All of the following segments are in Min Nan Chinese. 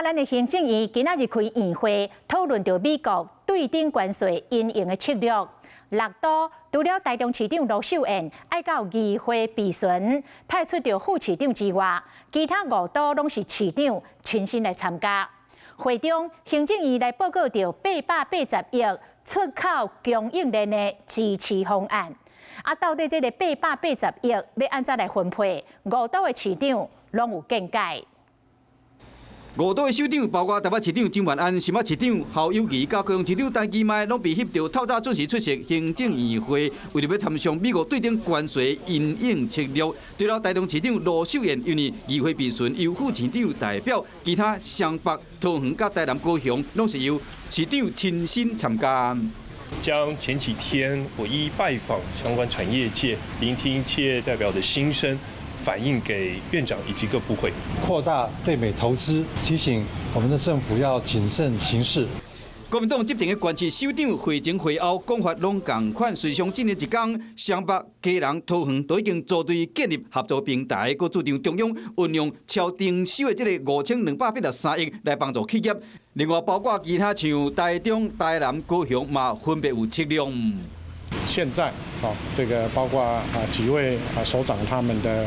咱的行政院今仔日開院會討論著美國對頂關稅因應的策略。六都除了台中市長盧秀燕愛到議會備詢，派出著副市長之外，其他五都攏是市長親身來參加。會中，行政院來報告著880億出口供應鏈的支持方案。啊，到底這个八百八十億欲按怎來分配？五都的市長攏有見解。五都的首長，包括台北市長蔣萬安、新北市長侯友宜、佮高雄市長陳其邁，攏被翕著透早準時出席行政院會，為著欲參詳美國對頂關稅因應策略。除了台中市長盧秀燕因為議會備詢由副市長代表，其他雙北、桃園佮台南、高雄，攏是由市長親身參加。將前幾天我一一拜訪相關產業界，聆聽企業代表的心聲，反映給院長以及各部會，擴大對美投資，提醒我們的政府要謹慎行事。國民黨執政的縣市首長會前會後講法攏仝款，隨上進的一工，雙北、基隆、桃園都已經組隊建立合作平台，閣主張中央運用超徵收的這个5283億來幫助企業。另外，包括其他像台中、台南、高雄嘛，分別有策略。現在啊，這個包括啊幾位啊首長他們的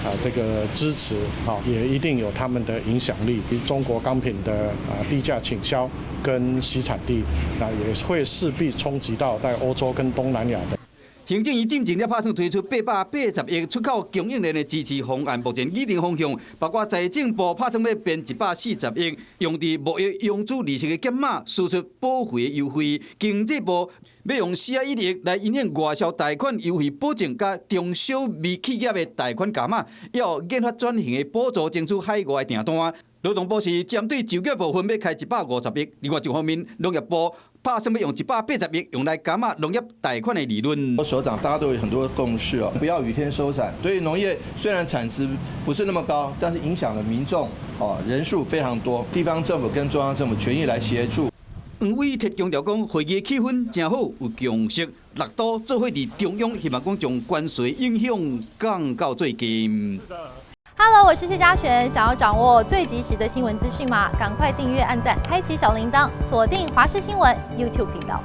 啊這個支持啊，也一定有他們的影響力。中國鋼品的啊低價傾銷跟洗產地，那也會勢必衝擊到在歐洲跟東南亞的。行政院進前才拍算推出880億出口供應鏈的支持方案，目前擬定方向包括財政部拍算欲編140億，用佇貿易融資利息的減碼，釋出保費的優惠；經濟部欲用41億來因應外銷貸款優惠保證，佮中小微企業的貸款加碼，要研發轉型的補助，爭取海外訂單。勞動部是針對就業部分欲開150億，另外一方面農業部拍算欲用180億用來加碼農業貸款的利潤。首長大家都有很多共識哦，不要雨天收傘。對於農業雖然產值不是那麼高，但是影響了民眾哦人數非常多，地方政府跟中央政府全力來協助。黃偉哲強調講，會議氣氛誠好，有共識，六都做伙佇中央，希望講將關稅影響降到最低。 Hello，我是謝嘉璇。想要掌握最及時的新聞資訊嗎？趕快訂閱、按讚、開啟小鈴鐺，鎖定華視新聞 YouTube 頻道。